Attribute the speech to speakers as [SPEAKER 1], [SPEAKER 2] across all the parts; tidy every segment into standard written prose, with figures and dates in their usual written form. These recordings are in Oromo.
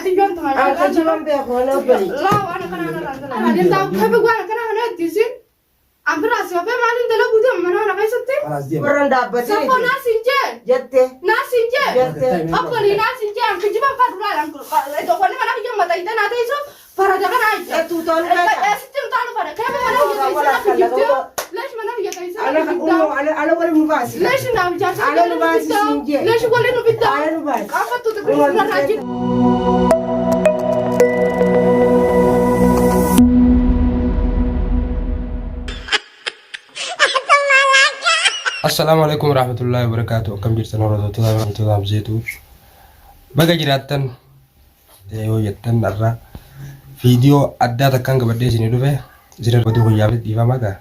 [SPEAKER 1] keetii joon
[SPEAKER 2] An kajiban beeku ana obbali.
[SPEAKER 1] Laa waan akkanaa kanarraa hin dalagu. Ani taa'u keefi waan akkanaa kana ittisin. An biraa si hafee maaliin dalaguu deema mana kana keessatti?
[SPEAKER 3] Kalaas deema.
[SPEAKER 2] Warra hin dhaabbatin
[SPEAKER 1] Saffoo naas hin jee.
[SPEAKER 2] jette.
[SPEAKER 1] Naas hin jee.
[SPEAKER 2] Jette.
[SPEAKER 1] Obbolii naas hin jee. An kijiban faa duraa wanni mana kiyya maxxayitee naa teessu farada kana jecha.
[SPEAKER 2] Ettuu ta'uu beekta.
[SPEAKER 1] Eessitti hin taanu fara. Keefi mana kiyya teessee na kijibdee. Leesh mana kiyya teessee na
[SPEAKER 2] Ala
[SPEAKER 1] kijibdaa.
[SPEAKER 2] ala ala wali nu baasi.
[SPEAKER 1] Leesh naaf jaarsa
[SPEAKER 2] Ala nu baasi siin jee.
[SPEAKER 1] Leesh waliin nu bittaa.
[SPEAKER 2] Ala nu baasi.
[SPEAKER 1] Qaafattu xixiqqoo irraa jira.
[SPEAKER 3] Assalaamu alaikum warahmatullahi wabarakatuh. Akkam jirtan hordoftoota hordoftoota Hamzeetu. Baga jiraattan yoo jettan har'a viidiyoo addaa takkaan qabadhee isinii dhufe isin irratti guyyaa fi dhiifama gaa.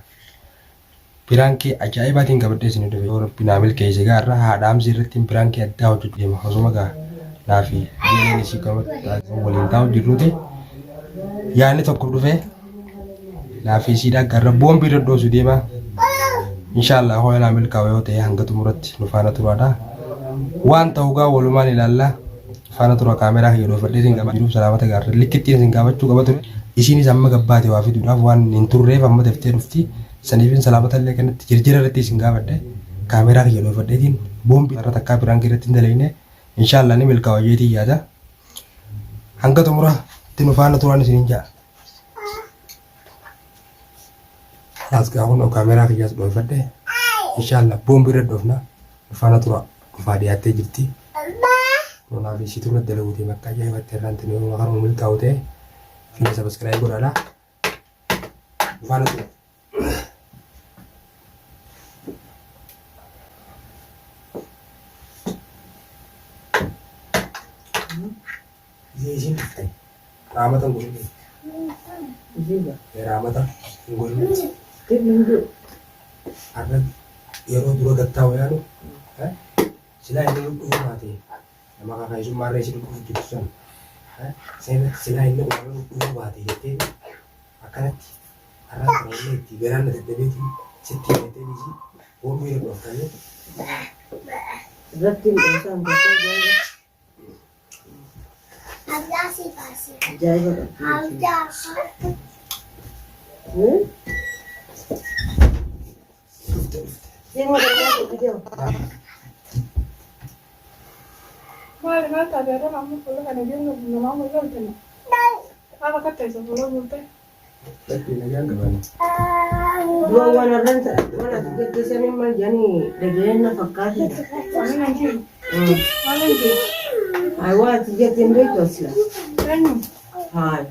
[SPEAKER 3] Piraankii ajaa'ibaatiin qabadhee isinii dhufe yoo rabbi naa milkeesse gaa har'a haadha Hamzee irratti piraankii addaa hojjechuu deema osuma gaa naa fi ijoolleen isii kanumatti waliin taa'u jirruuti. Yaadni tokko dhufe naa fi isiidhaa garra boombii irra dhoosu deema. Inshaallah hoo naa milkaa'u yoo ta'e hanga xumuratti nu faana turaadha. Waan ta'u gaa walumaan ilaalla. Faana tura kaameraa kiyya dhoofadhee isin qaba jiruuf salaamata gaarra likkittiin isin gaafachuu qaba ture. Isiinis amma gabbaate waa fiduudhaaf waan hin turreef amma daftee dhufti. Saniifin salaamata illee kanatti jirjira irratti isin gaafadhe. Kaameraa kiyya dhoofadheetiin boombii irra takkaa piraankii irratti hin dalagne. Inshaallah ni milkaa'a jeetiin yaada. Hanga xumura itti nu faana turaan isiniin ja'a. As gaa kunoo kaameraa kiyyaas dhoofadhe. Inshaallah boombii irra dhoofna. Nu faana tura. Dhufaa dhiyaattee jirti. Kanaaf isiitu irra dalaguu deema akka ajaa'ibatti irraan tuni yoo karuma milkaa'u ta'e fiina sabaskiraayib godhaadha. Nu faana tura. Isii isiin dhufte raamata hin godhini. Raamata hin godhini. Har'a yeroo dura gattaa wayaanu silaa inni nu dhufuu baate nama kakaayisummaa irra isin dhufu jirtu san san silaa inni kun nu dhufuu baate jettee akkanatti har'a kana illee itti garaan na dadhabeetiin sitti himatee dhiisii boombii irra dhooftanii.
[SPEAKER 2] Irratti hin dhoosaan gosa ajaa'iba. Ajaa'iba qabdi.
[SPEAKER 3] Dhufte dhufte.
[SPEAKER 2] Siin gargaaruu fidee.
[SPEAKER 1] Maali maal taate irra amma fuula kana deemnu namaa wal loltani. Maal akka ta'e fuula guutte.
[SPEAKER 3] Lakki nagaan qabaani.
[SPEAKER 2] Dura waan arran waan ati jette saniin maal jedhanii dhaga'een na fakkaate.
[SPEAKER 1] Maal hin jiru. Maal hin jiru.
[SPEAKER 2] Ay waan ati jette hin beektu asla.
[SPEAKER 1] Eenyu?
[SPEAKER 2] Haay.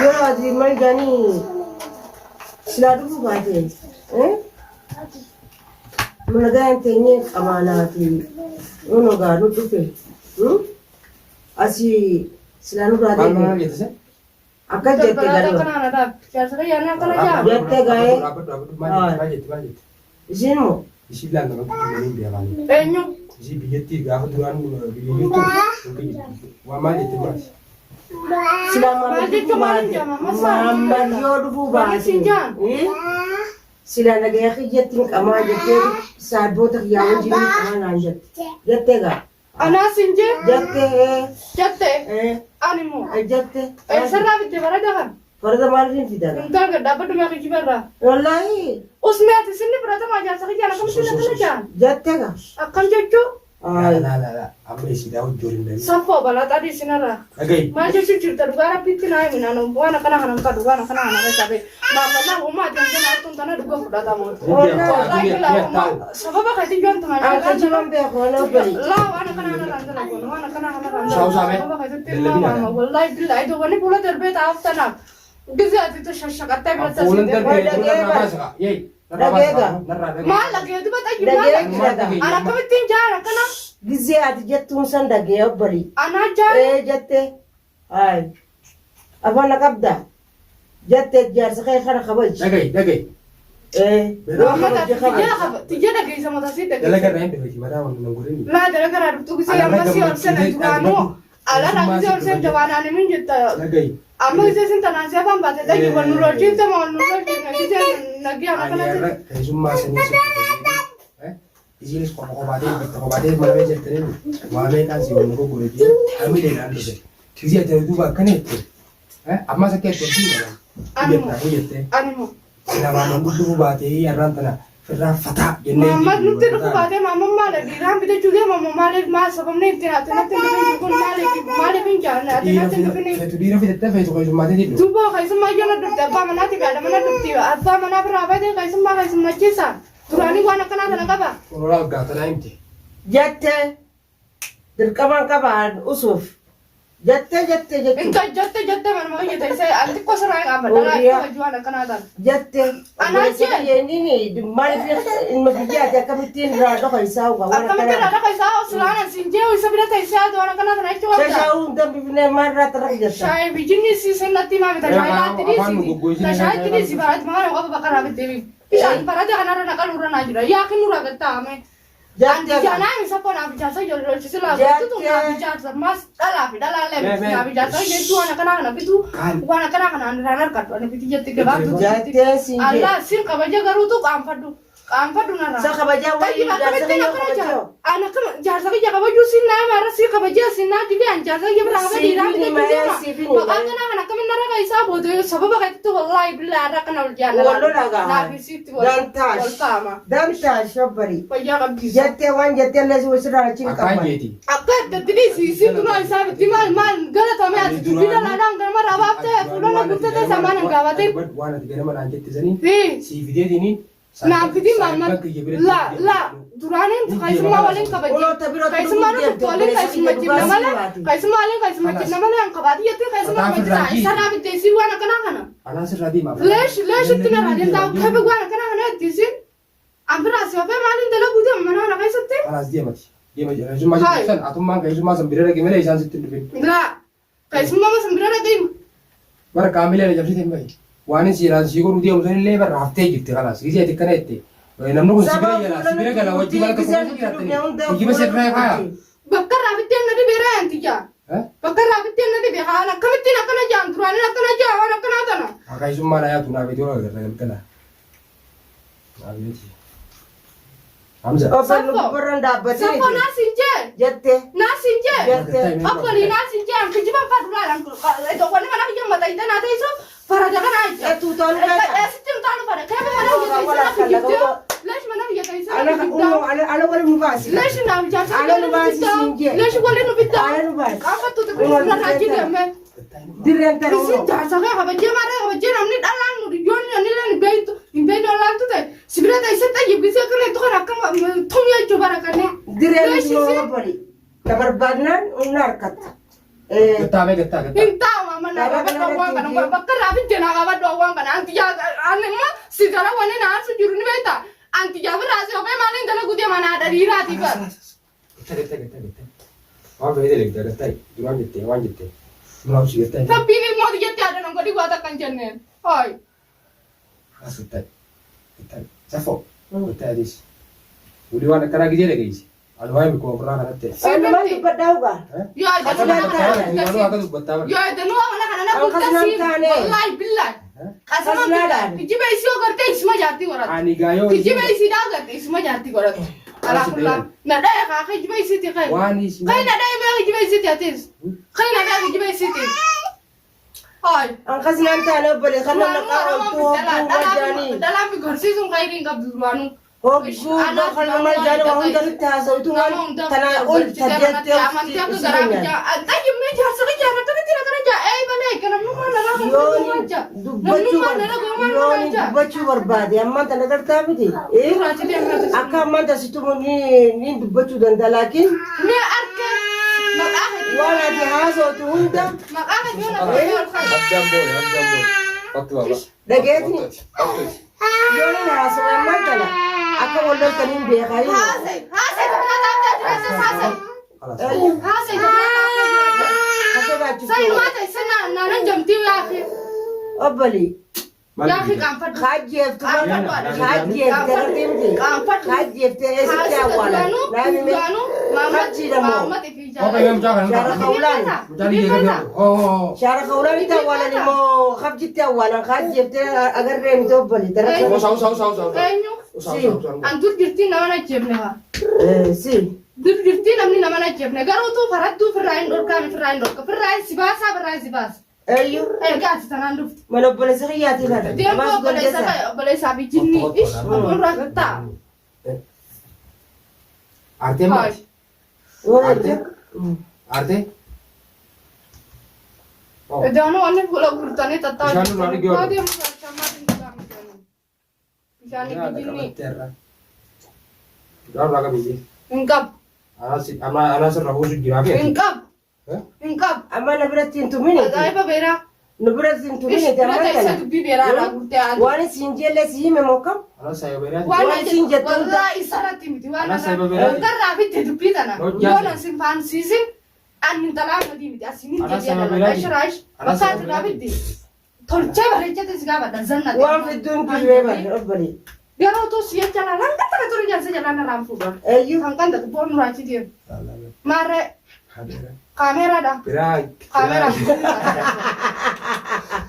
[SPEAKER 2] Yeroo ati maal jedhanii silaa dhufuu baate. Mana gahaan teenyee qamaanaati. Nuno gaa nu dhufe. Asii silaa nurraa
[SPEAKER 3] Maal maal
[SPEAKER 2] deeme.
[SPEAKER 3] jette sen?
[SPEAKER 2] Akkas jette
[SPEAKER 1] Balaa
[SPEAKER 2] galma.
[SPEAKER 1] akkana kana dhaab. Jaarsa kiyyaa akkana jaa.
[SPEAKER 2] Jette gaa'ee.
[SPEAKER 3] Dhaabbadhu dhaabbadhu maal jette maal jette maal jette?
[SPEAKER 2] Isiin moo?
[SPEAKER 3] Isii laan nama guddinanii hin beekaani.
[SPEAKER 1] Eenyu?
[SPEAKER 3] Isii biyyattii gaafa duraan biyya jirtu hin kijibdu. Waa maal jette maal?
[SPEAKER 2] Silaa
[SPEAKER 1] Maal
[SPEAKER 2] Maamad
[SPEAKER 1] jechuun
[SPEAKER 2] dhufuu
[SPEAKER 1] maal
[SPEAKER 2] baate.
[SPEAKER 1] jedhama? Masaa
[SPEAKER 2] Maamad yoo dhufuu
[SPEAKER 1] Wanni siin
[SPEAKER 2] baate.
[SPEAKER 1] jaan.
[SPEAKER 2] Silaa nagaya kiyyatti hin qamaa jettee saadboota kiyyaa wajjin hin qamaa naan jette. Jettee gaa.
[SPEAKER 1] Anaas hin jee.
[SPEAKER 2] Jette ee.
[SPEAKER 1] Jette.
[SPEAKER 2] Ee.
[SPEAKER 1] Ani immoo.
[SPEAKER 2] Jette.
[SPEAKER 1] Eessarraa fidde barada kana?
[SPEAKER 2] Farda maaliif fidan?
[SPEAKER 1] Hin taane dhaabbadhu mee kijibarraa.
[SPEAKER 2] Wallaahi.
[SPEAKER 1] Usmee ati sinni fudhatamaa jaarsa kiyyaan akkamitti akkana jaan?
[SPEAKER 2] Jette gaa.
[SPEAKER 1] Akkam jechuu?
[SPEAKER 2] Ay.
[SPEAKER 3] Laa laa laa amma isiidhaa hojii waliin dhagee.
[SPEAKER 1] Saffoo balaa xadii sinarraa.
[SPEAKER 3] Dhagahi.
[SPEAKER 1] Maal jechuun jirta dhugaa rabbiitti naa himi naannoo waan akkana kana hin fadhu waan akkana kana keessa bee. Maammalaa uumaa ati hanga naartuun tana dhuga fudhatamu. Wallaahi bilaa uumaa sababa keetiin joontu
[SPEAKER 2] An kajiban beeku ana obbali.
[SPEAKER 1] Laa waan akkana kana irraan dalagu waan akkana kana irraan
[SPEAKER 3] Usaa usaa mee.
[SPEAKER 1] sababa keetitti
[SPEAKER 3] Lallabina.
[SPEAKER 1] maama wallaahi bilaa iddoo wanni fuula darbee taa'aaf tanaaf. Gisee ati shashaqattee biratti
[SPEAKER 3] Fuulan
[SPEAKER 1] asii
[SPEAKER 3] darbee
[SPEAKER 2] Dhagee
[SPEAKER 3] narraa
[SPEAKER 2] bara.
[SPEAKER 3] baasa. Yeey. Narraa
[SPEAKER 2] Dhagee
[SPEAKER 3] baasa.
[SPEAKER 2] gaa.
[SPEAKER 3] Narraa dhagee.
[SPEAKER 1] Maal dhagee duba xayyi
[SPEAKER 2] Dhagee
[SPEAKER 1] maal
[SPEAKER 2] jira gaa.
[SPEAKER 1] Ana akkamittiin jaan akkana
[SPEAKER 2] Gizee ati jettuun san dhagee obbali.
[SPEAKER 1] anaa jaan
[SPEAKER 2] Ee jette. Ay. Afaan na qabda. Jette jaarsa kee kana kabaj.
[SPEAKER 3] Dhagahi dhagahi.
[SPEAKER 2] Ee. Yoo
[SPEAKER 1] Amma
[SPEAKER 2] kabajje kabaj.
[SPEAKER 1] tiyya dhageessa mata sii
[SPEAKER 3] Dalaga
[SPEAKER 1] dhageessa.
[SPEAKER 3] irraa hin dhufeeti mataa waan nan godhini.
[SPEAKER 1] Laa dalaga irraa dhuftu gisee
[SPEAKER 3] Ana
[SPEAKER 1] amma si ol sena
[SPEAKER 3] gammachiisee
[SPEAKER 1] duraanuu ala irraa gisee ol sente waan ani min jetta.
[SPEAKER 3] Dhagahi.
[SPEAKER 1] Amma gisee sin tanaan si afaan baate xayyi wal nu lolchiifte ma wal nu lolchiifne gisee nagii ana
[SPEAKER 3] Ani
[SPEAKER 1] kanatti.
[SPEAKER 3] har'a keessummaa sanii si dhufe. Isiinis kopha kophaatee bitta kophaatee mana bee jettanii waa meeqaan si wal nu goggoreeti. Hamileedhaan dhufe. Tizii ati duuba akkana jette. Ammas akka jette hin qaban.
[SPEAKER 1] Ani
[SPEAKER 3] Jettaa jettee.
[SPEAKER 1] Ani moo.
[SPEAKER 3] Silaa maanguddu dhufuu baatee har'aan tana firraa fataa jennee.
[SPEAKER 1] Maamad nutti dhufu baatee maamad maal dhiiraan bitachuu deema moo maaliif maal sababni ittiin ati natti hin dhufin kun maaliif maaliif hin jaallanne ati natti hin dhufin.
[SPEAKER 3] Feetu dhiira fitattee feetu keessummaatee dhuftu.
[SPEAKER 1] Duuba keessummaa iyyuu na dhufte abbaa manaati fi haadha mana dhufti abbaa manaa biraa baatee keessummaa keessummachiisa duraanii waan akkanaa kana qaba.
[SPEAKER 3] Olola gaatanaa himte.
[SPEAKER 2] Jette dirqamaan qabaan usuuf jette jette jechuudha.
[SPEAKER 1] Inta jette jette manuma biyya teessee an xiqqoo sirraa hin qaban dhalaa itti hojii waan akkanaa ta'an.
[SPEAKER 2] Jette
[SPEAKER 1] Anaa
[SPEAKER 2] obboleessa
[SPEAKER 1] jee.
[SPEAKER 2] kiyya maaliif ilma biyyaati akkamittiin irraa dhoka isaa uga waan
[SPEAKER 1] Akkamitti irraa
[SPEAKER 2] akkanaa.
[SPEAKER 1] dhaqa isaa silaan asiin jee isa bira teessee haa waan akkanaa kana jechuun waan
[SPEAKER 2] Shashaa'uu hin danfifnee maal irraa tarra jirta?
[SPEAKER 1] Shaayii bijinni si sirnatti himaa mita shaayii laatti
[SPEAKER 3] Afaan nu
[SPEAKER 1] dhiisi.
[SPEAKER 3] goggoisin
[SPEAKER 1] Shaayii itti dhiisi barat maal qofa bakka irraa bittee Bishaan barate kanarra naqalu irra naa jira. Yaa kinnu ragattaa ame.
[SPEAKER 2] Jette
[SPEAKER 1] Anti isa koo naaf ijaarsa ijoollee silaa bitu naaf ijaarsa maas dhalaa fi dhalaallee miti naaf ijaarsa jechuun waan akkanaa kana bitu waan akkanaa kana ani irraan argadhu ani biti jetti gabaabdu.
[SPEAKER 2] Jette siin jee.
[SPEAKER 1] Allah sin kabaja garuutu qaanfadhu qaanfadhu narraa.
[SPEAKER 2] Isa kabajaa wayii
[SPEAKER 1] Tayyib akkamittiin
[SPEAKER 2] jaarsa
[SPEAKER 1] akkana
[SPEAKER 2] kabajaa.
[SPEAKER 1] jaa ana akkama jaarsa kiyya kabajuu sin naa maara si kabajee sin naa jibee an jaarsa kiyya biraa hafe dhiiraa
[SPEAKER 2] Siifini
[SPEAKER 1] bitachuu
[SPEAKER 2] malee,
[SPEAKER 1] deema.
[SPEAKER 2] siifini
[SPEAKER 1] Maqaa
[SPEAKER 2] malee.
[SPEAKER 1] kanaa kan akkamin narra keessaa booda sababa kanatti wallaahi billaa irra akkana wal jaalala.
[SPEAKER 2] Wal lola gaa.
[SPEAKER 1] Naaf isitti wal
[SPEAKER 2] Dantaash.
[SPEAKER 1] wal faama.
[SPEAKER 2] Dantaash shobbari.
[SPEAKER 1] Fayyaa qabdiisa.
[SPEAKER 2] Jettee waan jettee illee si sirraa achi hin
[SPEAKER 3] Akkaan
[SPEAKER 2] qaban.
[SPEAKER 3] jeeti.
[SPEAKER 1] Akka itti dhiisi isiin tunaa isaa bitti maal maal galatame ati dubbii dhalaadhaan ganama raabaaf ta'e fuulana guutatee samaan hin gaafatin.
[SPEAKER 3] Waan ati ganama naan jette sanii
[SPEAKER 1] Fi
[SPEAKER 3] sii fideetiniin.
[SPEAKER 1] Naaf fidi maamma la la duraaniin keessummaa waliin kabajje.
[SPEAKER 2] Oloota birootti
[SPEAKER 1] Keessummaa
[SPEAKER 2] dhuguu
[SPEAKER 1] nuti
[SPEAKER 2] deemte
[SPEAKER 1] waliin
[SPEAKER 2] obboleessa
[SPEAKER 1] keessummaa
[SPEAKER 2] kiyya
[SPEAKER 1] jibna
[SPEAKER 2] dhugaa
[SPEAKER 1] malee
[SPEAKER 2] sii baate.
[SPEAKER 1] keessummaa waliin keessummaa jibna malee an kabaati jettee keessummaa
[SPEAKER 3] Mataa
[SPEAKER 1] kabajjisa
[SPEAKER 3] firraa
[SPEAKER 1] isa naa bitteessii waan akkanaa kana.
[SPEAKER 3] Anaan sirraa deema.
[SPEAKER 1] Leesh leesh itti narraa deemtaa kabe waan akkanaa kana ittiisiin an biraa si hafee maaliin dalaguu deema mana kana keessatti.
[SPEAKER 3] Kanaas deemati. Deema jira. Keessummaa
[SPEAKER 1] Hai.
[SPEAKER 3] sitti dhufsan atummaan keessummaa san bira dhaqe malee isaan sitti hin dhufin.
[SPEAKER 1] Laa keessummaa san bira dhaqee
[SPEAKER 3] Bara kaamilee na cabsite hin bahi. Waan inni seeraan sii godhu deemu sanillee bara haftee jirti kanaas. Gisee ati akkana jette. Namni kun si bira jala si bira gala wajji mala tokko keessa jiraattanii. Geejjiba sirraa kaaya.
[SPEAKER 1] Bakka irraa bitteen na dhibee raayaan tiyyaa. Bakka irraa bitteen na dhibee haala akkamittiin akkana jaan duraaniin akkana jaa waan akkanaa tana.
[SPEAKER 3] Keessummaa na yaatu naaf iddoo agarra galgala. Naaf jechi. Hamza.
[SPEAKER 2] Obbo Lubburraan dhaabbatee.
[SPEAKER 1] Saffo naas hin jee
[SPEAKER 2] Jette.
[SPEAKER 1] naas hin jee.
[SPEAKER 2] Jette.
[SPEAKER 1] Obbolii naas hin jee kijiban faduraan wanni mana kiyya maxxayita naa ta'e farada kana jecha.
[SPEAKER 2] Tuutaan beekaa.
[SPEAKER 1] Sitti hin taanu fara keefa mana kiyya ta'e sana kijibdee leesh mana kiyya ta'e sana
[SPEAKER 2] Ana
[SPEAKER 1] kijibdee.
[SPEAKER 2] ana waliin nu baasi.
[SPEAKER 1] Leesh naaf ijaarsa
[SPEAKER 2] Ana nu baasi siin jee.
[SPEAKER 1] Leesh waliin nu bittaa.
[SPEAKER 2] Ana nu baasi.
[SPEAKER 1] Qaanfattuuti kun raajii deemee.
[SPEAKER 2] Dirreen taruu.
[SPEAKER 1] Isin jaarsa kee kabajee maaree kabajee namni dhalaan nu yoonni inni leen hin beektu hin beeknu olaaltu ta'e sibira ta'e isa xayyib gisee kana itti kana akka tumii jechuu bara kanneen.
[SPEAKER 2] Dirreen
[SPEAKER 1] Leesh
[SPEAKER 2] nu
[SPEAKER 1] isin
[SPEAKER 2] obboli. Na barbaadnaan humna harkatta.
[SPEAKER 3] Gattaa bee gattaa gattaa.
[SPEAKER 1] hin taa'u amma naa qabadhu waan kana bakka irraa fidde naa qabadhu waan kana anti yaa ani immoo si gara wanni na aarsu jiru ni beekta anti yaa birraa si ofee maaliin dalaguu deema naa dhariiraati bara.
[SPEAKER 3] Gattaa gattaa gattaa gattaa. Waan fayyada leegdaa gattaa duraan jettee waan jettee. Duraan si gattaa.
[SPEAKER 1] Rabbiin ilmooti jettee aadaan godhi waa takka hin jenneen. Haayi.
[SPEAKER 3] As gattaa. Gattaa. Safoo. Gattaa adiis. Wuli waan akkanaa gisee dhageessi. Ani waa'ee mikoo ofirraa kanatti.
[SPEAKER 2] Ani maal dubbadhaa dhugaa?
[SPEAKER 1] Yoo adanuu mana kana
[SPEAKER 3] Waan akka dubbattaa bara.
[SPEAKER 1] Yoo adanuu mana kana na bultasi wallaahi billaahi. Qasama billaahi. Kijiba isii agartee isuma jaartii godhatu.
[SPEAKER 3] Ani gaayoo.
[SPEAKER 1] Kijiba isii daa agarte isuma jaartii godhatu. Alaakulaa. Na dhaya kaa kijiba isiiti kee.
[SPEAKER 3] Waan isii.
[SPEAKER 1] Kee na dhaya mee kijiba isiiti atis. Kee na dhaya kijiba isiiti. Hayi.
[SPEAKER 2] Ankas naan taane obbolee kan nama qaawwatu hogguu majaanii.
[SPEAKER 1] Dhalaan fi gorsiisuun khayriin qabdu duraanuu.
[SPEAKER 2] Hogguu kan nama jaanii waa hunda nutti haasawtu waan tanaa ol tajaajiltee Yooni dubbachuu barbaade ammaan tana gartaa miti. Akka ammaan tasitu ni dubbachuu danda'a laakiin waan ati haasawtu hunda
[SPEAKER 4] Hamzaan booya, Hamzaan booya. Fattu baaba.
[SPEAKER 2] dhageetni yooni haasawe ammaan tana akka wal loltaniin beekaa. Obbolii kaajjeeftu kaajjeefte miti kaajjeefte eessatti awwaalan naannoo shaara kawlaan itti awwaalan immoo kabjitti awwaalan kaajjeefte agarree miti obbolii
[SPEAKER 1] Antur jirti nama na jebne ha.
[SPEAKER 2] Si.
[SPEAKER 1] Dur jirtii namni nama hin ajjeefne garuu tuu faradduu firraa hin dhorkaame firraa hin dhorka firraa hin si baasaa firraa hin si baasa.
[SPEAKER 2] Eeyyu.
[SPEAKER 1] Ergaa ati tanaan dhufte.
[SPEAKER 2] Mana obboleessa kiyyaatii kana.
[SPEAKER 1] Deemtuu
[SPEAKER 2] Maas
[SPEAKER 1] obboleessa
[SPEAKER 2] gondesa.
[SPEAKER 1] obboleessaa fi jinni ish irraa taa.
[SPEAKER 3] Artee maati? Artee? Artee?
[SPEAKER 1] Ijaanuu wanni fuula gurtanii tattaa'u.
[SPEAKER 3] Bishaan nurraa dhugee oolu.
[SPEAKER 1] Bishaan jinni
[SPEAKER 3] Bishaan irraa qabiyyee.
[SPEAKER 1] hin qabu.
[SPEAKER 3] Anaas irra buusu jiraa fi
[SPEAKER 1] Hin qabu. Hin qabu.
[SPEAKER 2] Amma na biratti hin tumine.
[SPEAKER 1] Ajaa'iba beeraa.
[SPEAKER 2] Nu biratti hin tumine.
[SPEAKER 1] Ish bira teessee dubbii beeraa irraa guurtee haati.
[SPEAKER 2] Waan isin jelle si hime mokkam.
[SPEAKER 3] Anaas saayiba beeraati.
[SPEAKER 1] Waan
[SPEAKER 2] Waan isin jettu hunda.
[SPEAKER 1] Wallaahi isarratti miti. Waan
[SPEAKER 3] Anas saayiba beeraati.
[SPEAKER 1] Garraa fitte dubbii tana.
[SPEAKER 3] Hojjaa
[SPEAKER 1] Yoon asin faansiisin ani intalaa madii miti. Asinin
[SPEAKER 3] Anas
[SPEAKER 1] deebi'ee
[SPEAKER 3] saayiba
[SPEAKER 1] dalaga.
[SPEAKER 3] beeraati.
[SPEAKER 1] Ish raash.
[SPEAKER 3] Anas
[SPEAKER 1] Bakka
[SPEAKER 3] saayiba
[SPEAKER 1] ati irraa
[SPEAKER 3] beeraati.
[SPEAKER 1] fitte. Tolchee bareechate si gaafadha zanna.
[SPEAKER 2] Waan fidduun turree barre obbolee.
[SPEAKER 1] Garuu tu siya jalaa hanga takka ture jaarsa jalaa narraan fuudha.
[SPEAKER 2] Eeyyu.
[SPEAKER 1] Kan kan takka boon nuraachi deemu. Maarree kaameeraadha.
[SPEAKER 3] Piraank.
[SPEAKER 1] Kaameeraa.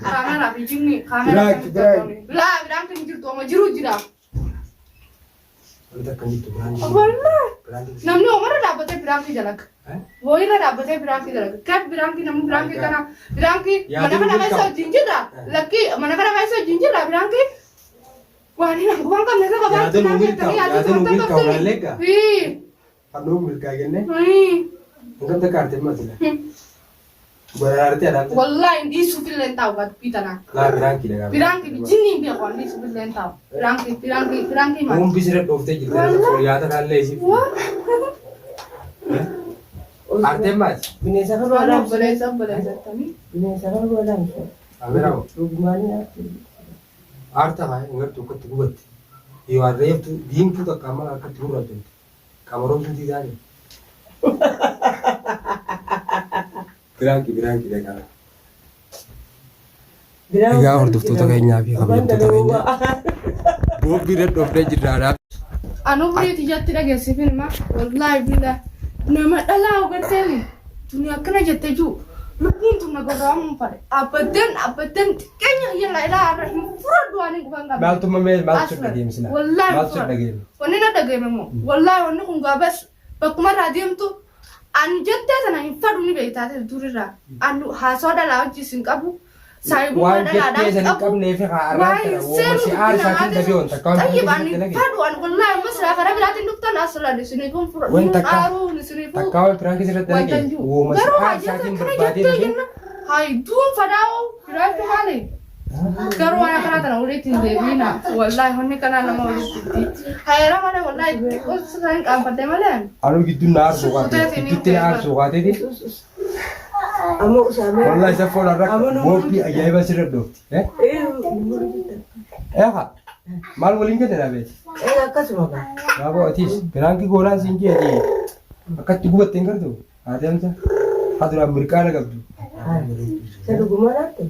[SPEAKER 1] Kaameeraa fi jinni kaameeraa.
[SPEAKER 3] Piraank, piraank.
[SPEAKER 1] Laa piraank hin jirtu oma jiru jira.
[SPEAKER 3] Wanta akkam jirtu piraank.
[SPEAKER 1] Wallaahi.
[SPEAKER 3] Piraank.
[SPEAKER 1] Namni omarra dhaabbatee piraankii dalaga. Wayirra dhaabbatee piraankii dalaga. Kan piraankii namni piraankii kana piraankii mana kana keessa wajjin jirra. Lakkii mana kana keessa wajjin jirra piraankii. Waan hin waan qabne isa qabaa.
[SPEAKER 3] Yaada nuu milkaa'u, yaada nuu milkaa'u laalleeggaa.
[SPEAKER 1] Hii.
[SPEAKER 3] Halluu milkaa jennee.
[SPEAKER 1] Hii.
[SPEAKER 3] Hangam takka aartee maati laa. Baraartee adhaamte.
[SPEAKER 1] Wallaahi hin dhiisuuf illee hin taa'u dubbii tanaa.
[SPEAKER 3] Laa piraankii dhagaa.
[SPEAKER 1] Piraankii jinni hin beeku hin dhiisuuf illee hin taa'u. Piraankii piraankii piraankii maali?
[SPEAKER 3] Boombii sirra dhooftee jirti. Yaada laallee isiif. Aartee maati?
[SPEAKER 2] Bineensa kan
[SPEAKER 1] Waan
[SPEAKER 2] walaamsu.
[SPEAKER 1] obboleessa obboleessa jettanii.
[SPEAKER 2] Bineensa kan walaamsu.
[SPEAKER 3] Kaameeraa moo?
[SPEAKER 2] Dhugumaan nyaatti.
[SPEAKER 3] Aarta haa hin gartuu akkatti gubatte. Yoo harreeftu diimtuu takka amma akkatti gurraachomte. Qamaroomtuu taane. Piraankii piraankii dhagaa. Egaa hordoftoota keenyaa fi kabajamtoota keenya boobbii irra dhoofnee jirraadha.
[SPEAKER 1] Anu buriiti jatti dhageessifin ma wallaahi billah nama dhalaa hubatteeni tuni akkana jette jiru lubbuun tun na gorra'amuun fadhe abbaddeen abbaddeen xiqqeenya yalla ilaa irra hin fudhadhu waan hin qufan qabne.
[SPEAKER 3] Maaltu mamee maaltu sirra deemsina?
[SPEAKER 1] Wallaahi
[SPEAKER 3] Maaltu sirra deema?
[SPEAKER 1] Wanni na dhageeme moo wallaahi wanni kun gaabas bakkuma irraa deemtu an jettee sana hin fadhu ni beektaa durirraa an haasawaa dhalaa hojii sin qabu saayibummaa
[SPEAKER 3] Waan jettee
[SPEAKER 1] dhalaadhaan
[SPEAKER 3] san hin
[SPEAKER 1] qabu.
[SPEAKER 3] qabnee fi haa arraan tana wooma si aarsaatiin dafee wanta akka waan
[SPEAKER 1] طيب
[SPEAKER 3] piraankii
[SPEAKER 1] أنا
[SPEAKER 3] sirra dalage.
[SPEAKER 1] فدو أنا والله مسرع خراب لا تندفتن أصلا لسنيفون فر
[SPEAKER 3] Wanta akka
[SPEAKER 1] قارون سنيفون
[SPEAKER 3] takka waan piraankii sirra dalage wooma si
[SPEAKER 1] garuu
[SPEAKER 3] aarsaatiin
[SPEAKER 1] hajjata kana
[SPEAKER 3] barbaadee
[SPEAKER 1] jettee
[SPEAKER 3] dafee.
[SPEAKER 1] jenna hayduun fadaa'oo jiraachuu maali garuu waan akkanaa tana walitti hin deebiina wallaahi honni kanaa nama walitti itti hayera malee wallaahi xiqqoo hin qaanfadhe malee
[SPEAKER 3] Anuu gidduun na aarsuu qaatee gidduutti na aarsuu qaateeti.
[SPEAKER 2] Amma usaamee.
[SPEAKER 3] Wallahi isa foon har'a boobbii ajaa'iba sirra dhoofti. Eegaa maal waliin jette naa beeti?
[SPEAKER 2] Ee akkasuma gaa.
[SPEAKER 3] Baaboo atiis piraankii goonaan siin jeeti akkatti gubatte hin gartuu? Haati amsa haa duraan mirqaana qabdu.
[SPEAKER 2] Isa dhugumaan nyaatti.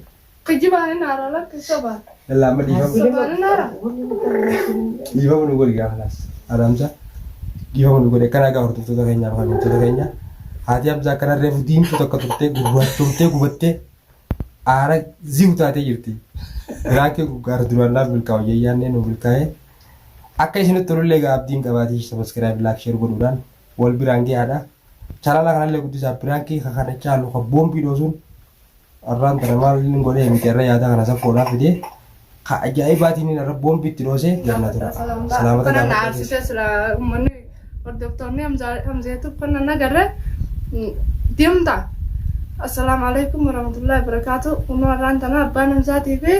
[SPEAKER 1] kijibaan hin haara lakki soba
[SPEAKER 3] Lallaa amma dhiifama.
[SPEAKER 1] sobaan hin haara
[SPEAKER 3] Dhiifama nu godhi gaafa laas. Haadha Hamza dhiifama nu godhi akkanaa gaafa hordoftoota keenyaa fi kabajamtoota keenya. Haati Hamza akkana reefu diimtuu takka turtee gurraachomtee gubattee aara zi'u taatee jirti. Piraankii gaara duraan naaf milkaa'u jeyyaannee nu milkaa'ee. Akka isinitti tolullee egaa abdiin qabaatii subscribe like share godhuudhaan wal biraan gahaadha. Chaanala kanallee guddisaa piraankii kana caalu ka boombii dhoosuun Arraan tana maal inni godhee miti arra yaada kana saffoodhaa fidee ka ajaa'ibaatiin inni arra boombii itti dhoosee jannaa tura. Salaamata
[SPEAKER 1] Kana na
[SPEAKER 3] gaafadha.
[SPEAKER 1] aarsite sila uummanni hordoftoonni Hamzeetu kana nagarre deemta. Assalaamu alaikum warahmatullahi wabarakaatu. Kunoo arraan tana abbaan Hamzaatii fi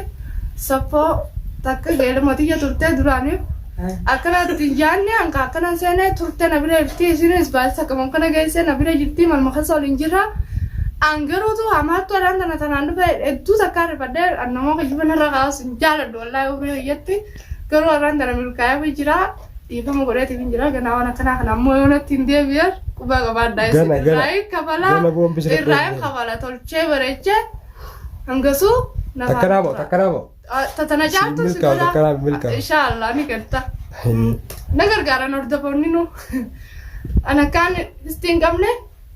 [SPEAKER 1] saffoo takka geeluma tiyya turtee duraaniif akkana ittiin yaadne hanka akkana seenee turte na bira jirti isinis baay'isa qaban kana geessee na bira jirti malma keessa waliin jirra. An garuutu hamaattu arraan tana tanaan dhufe hedduu takka rifadhee an namoota kijiba narra kaa'us hin jaaladhu wallaahi umrii kiyyatti garuu arraan tana milkaa'ee jira dhiifama godheetiif hin jira ganaa waan akkanaa kana ammoo yoo natti hin deebi'e quba qabaadhaa isin
[SPEAKER 3] Gana, gana.
[SPEAKER 1] irraa hin kabalaa
[SPEAKER 3] Gana boombi sirra
[SPEAKER 1] irraa hin
[SPEAKER 3] dhoofne.
[SPEAKER 1] kabala tolchee bareechee hangasuu nafa
[SPEAKER 3] Takka naa moo takka naa moo.
[SPEAKER 1] Tatana caaltu si
[SPEAKER 3] Milkaa'u,
[SPEAKER 1] godha.
[SPEAKER 3] takka naa milkaa'u.
[SPEAKER 1] Inshaallah ni garta. Na gargaaran hordofoonni nu. An akkaan istii hin qabne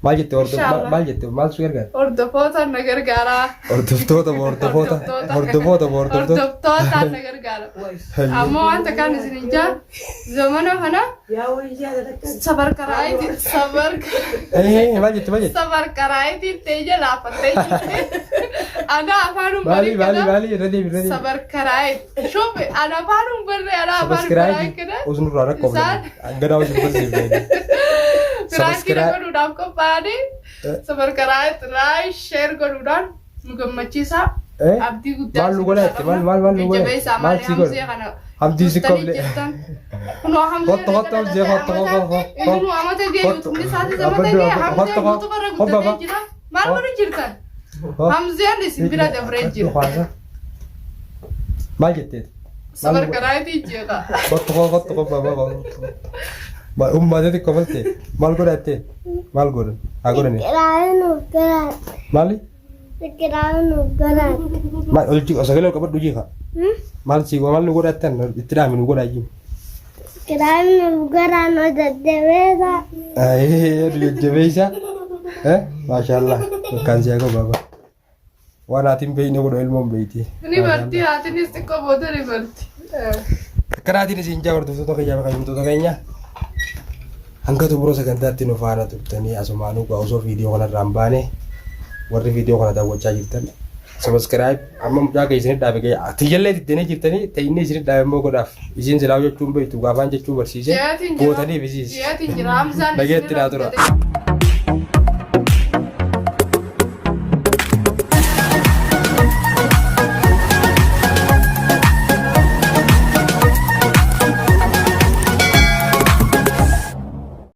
[SPEAKER 3] Maal jette hordof
[SPEAKER 1] Inshallah.
[SPEAKER 3] maal jette maal su gargaara?
[SPEAKER 1] Hordofootaan na gargaara.
[SPEAKER 3] Hordoftoota moo hordofoota? Hordofoota moo hordoftoota?
[SPEAKER 1] Hordoftootaan na gargaara. Ammoo wanta kaan isin hin jaa zamana kana
[SPEAKER 2] Yaa wayyaa sadarkaa.
[SPEAKER 1] sabarkaraayitii sabar
[SPEAKER 3] Eh maal jette maal jette?
[SPEAKER 1] sabarkaraayitii ta'e jalaafattee jirti. Ana afaan
[SPEAKER 3] Maali
[SPEAKER 1] uummanni
[SPEAKER 3] maali
[SPEAKER 1] kana
[SPEAKER 3] maali irra deebi irra deebi.
[SPEAKER 1] sabarkaraayitii. Shubi ana afaan uummanni ana afaan uummanni
[SPEAKER 3] Sabaskiraayib
[SPEAKER 1] kana
[SPEAKER 3] usnurraa rakkoo
[SPEAKER 1] Isaan-
[SPEAKER 3] ganaa hojii barsiifne.
[SPEAKER 1] Piraankii
[SPEAKER 3] Sabaskiraayib
[SPEAKER 1] godhuudhaaf qophaa'anii sabarkaraayitii raay sheer godhuudhaan nu gammachiisa.
[SPEAKER 3] Eh?
[SPEAKER 1] Abdii guddaa
[SPEAKER 3] Maal nu godha jette? Maal maal maal nu godha?
[SPEAKER 1] Jajjabeessaa
[SPEAKER 3] Maal
[SPEAKER 1] malee
[SPEAKER 3] si godha?
[SPEAKER 1] Hamzee kana
[SPEAKER 3] Hamdii si
[SPEAKER 1] turtanii
[SPEAKER 3] koble.
[SPEAKER 1] jirtan. Kunoo Hamzee
[SPEAKER 3] Hotto hotto Hamzee hotto hotto hotto.
[SPEAKER 1] Inni amata ga'e
[SPEAKER 3] Hotto.
[SPEAKER 1] yuutumni isaatis amata
[SPEAKER 3] Abbaddu
[SPEAKER 1] ga'e
[SPEAKER 3] abbaddu.
[SPEAKER 1] Hamzeen
[SPEAKER 3] Hotto
[SPEAKER 1] yuutuba irra
[SPEAKER 3] hotto.
[SPEAKER 1] guddatee jira. Maal godhu jirtan? Hamzeen isin bira dabree jira.
[SPEAKER 3] Maal jetteeti?
[SPEAKER 1] Sabarkaraayitii jeeqa.
[SPEAKER 3] Hotto hotto hotto baba hotto. Ummaa teeti kofalte maal godha jettee? Maal godhan? Haa godhani. Maali? Maal ol jiqa sagalee ol qabadhu jiqa. Maal si maal nu godha jettan itti dhaami nu godha jiru. Jajjabeessa. Maashaallah. Bakkaan si haa gahu baba. Waan haati hin beekne godha ilmoon beekti.
[SPEAKER 1] Ni barti haatinis xiqqoo booda ni barti.
[SPEAKER 3] Akkanaatiin isin jaa hordoftoota keenyaa fi kabajamtoota keenya hanga xumura sagantaatti nu faana turtanii asumaanuu gaa osoo viidiyoo kanarraa hin baane warri viidiyoo kana daawwachaa jirtan subscribe amma mucaa kee isinit dhaabe ga'e tiyyallee diddanii jirtanii ta'inni isinit dhaabe immoo godhaaf isiin silaa jechuun beektu gaafaan jechuu barsiise
[SPEAKER 1] Ji'aatiin jira.
[SPEAKER 3] gootaniif isiis
[SPEAKER 1] Ji'aatiin jira. Hamzaan
[SPEAKER 3] Dhageetti naa tura.
[SPEAKER 1] guddatee.